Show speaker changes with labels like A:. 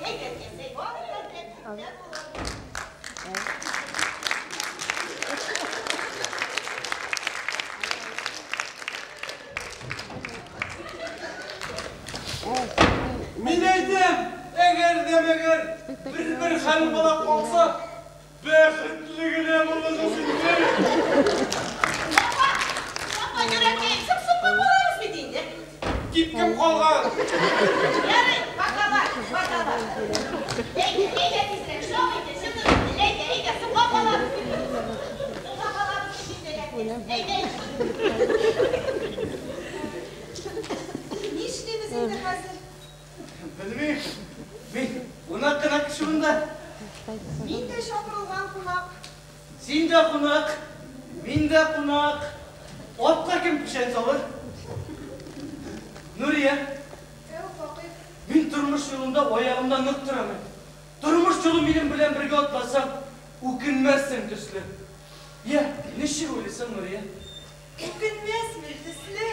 A: Әйдә, әткәсе, барыгыз да булыр.
B: Мин әйтәм, әгәр дә мәгәр бер-бер хәл була калса, бәхетле генә булыгыз инде.
A: Апа, апа, йөрәкәем, соң-соңга калабыз бит инде.
B: Кипкем калган.
A: Ярый, бакалар, бакалар. Әйдә, әйдә тизрәк, шау итә, чыгып инде, әйдә, әйдә, соңга калабыз бит. Соңга калабыз бит инде, әйдә, әйдә.
C: Нишлибез инде хәзер?
B: Белмим. Мин кунак кына кеше монда.
C: Мин дә чакырылган кунак.
B: Син дә кунак, мин дә кунак. Атка кем печән салыр? Нурия,
C: Әү, Факих.
B: мин тормыш юлында аягымда нык торам. Тормыш юлы минем белән бергә атласаң, үкенмәссең төсле. Я, ничек уйлыйсың, Нурия?
C: Үкенмәсме төсле?